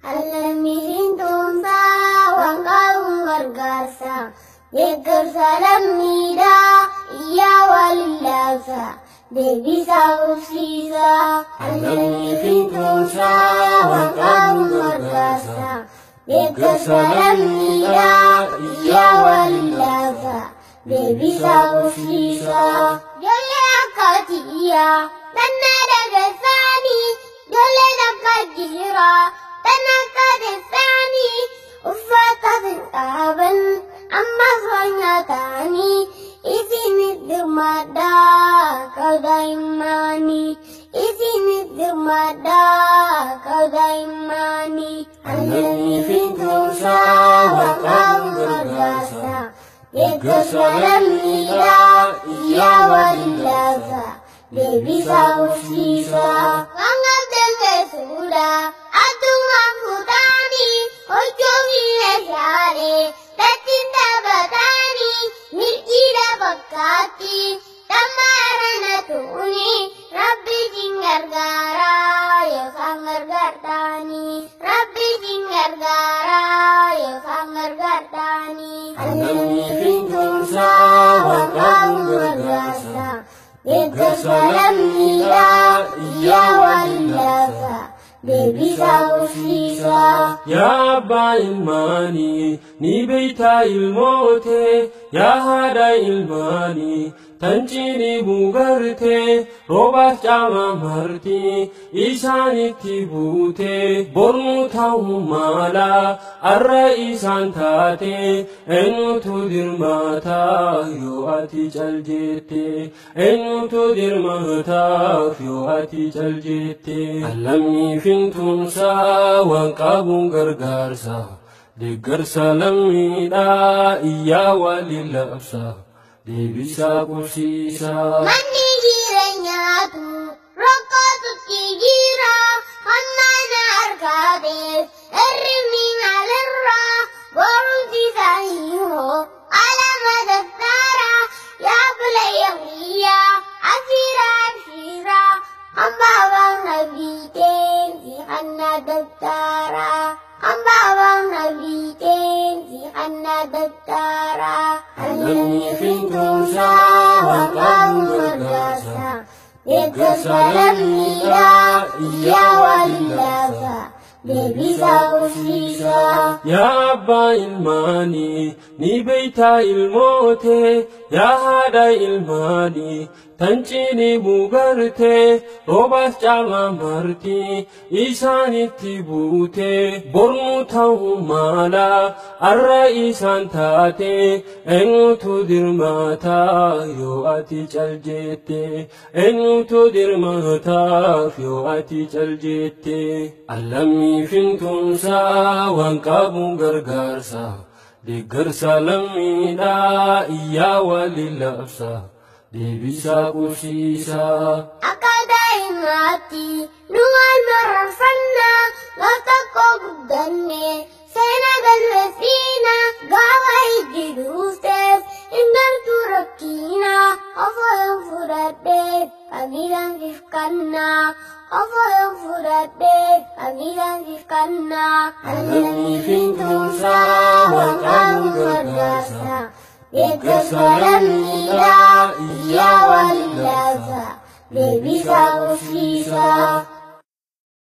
Allammiin tumsaa waan qabuun gargaarsa. Deeggarsa lammiidhaa iyyaa waliin deebisaa qubsiisa. Allammiin tumsaa waan qabuun gargaarsa. Deeggarsa lammiidhaa iyyaa waliin deebisaa qubsiisa. Ijoollee akka tiyyaa tanna dagarsaanii ijoollee akka jiraa tan akka teessaanii uffata hin qaban ammas waan nyaatanii isinit dirmadhaa qabdaa isinit dirmadhaa qabdaa immaanii. Allammiin tumsaa waan qabuun gargaarsa. Deeggarsa lammiidhaa iyyaa waliin deebisaa qubsiisa. Waan qabdan geessuudha addunyaa fuutaanii hojii meeshaalee ittiin taphatanii milkiidha fakkaatti dhammaarana tuuni rabbi siin gargaara yookaan gargaartaanii rabbi siin gargaara yookaan gargaartaanii. Allammiin tumsaa waan qabuun gargaarsa. Deeggarsa lammiidhaa iyyaa waliin deebisaa qubsiisa. Yaa abbaa ilmaanii ni beektaa ilmootee yaa haadha ilmaanii tan cinii bugartee roobaaf caama marti isaanitti buutee bornu ta'uu mala arra isaan taate eenyutu dirmaataaf yoo ati cal jette eenyutu dirmaataaf yoo ati cal jette. Allammiin tumsaa waan qabuun gargaarsa. Deeggarsa lammiidhaa iyyaa waliin labsa. Deebisaa qubsiisa. Manni jireenyaatu rakkootutti jira hamma argateef hirribni maalirra borumsi isaanii hoo alama daftara yaa bulayya guyyaa asiira abshiira hambaa nabiiteen si hanna daftara hambaa nabiiteen si hanna daftara. Allammiin tumsaa waan qabuun gargaarsa. Deeggarsa lammiidhaa iyyaa waliin deebisaa qubsiisa. Yaa abbaa ilmaanii ni beektaa ilmootee yaa haadha ilmaanii tan cinii bugartee roobaaf caama marti isaanitti buutee bornu ta'uu mala arra isaan taate eenyutu dirmaataaf yoo ati cal jette eenyutu dirmaataaf yoo ati cal jette. Allammiin tumsaa waan qabuun gargaarsa. Deeggarsa lammiidhaa iyyaa waliin labsa. Deebisaa qubsiisa. Akka daa'imaatti nu wal mararfanna gaaf tokko guddanne seena galmeessina gaafa ijji duufteef hin galtu rakkina ofoon fudhadheef kamiidhaan siif kanna ofoon fudhadheef kamiidhaan siif kanna. Allammiin tumsaa waan qabuun gargaarsa. Deeggarsa lammiidhaa iyyaa waliin deebisaa qubsiisa.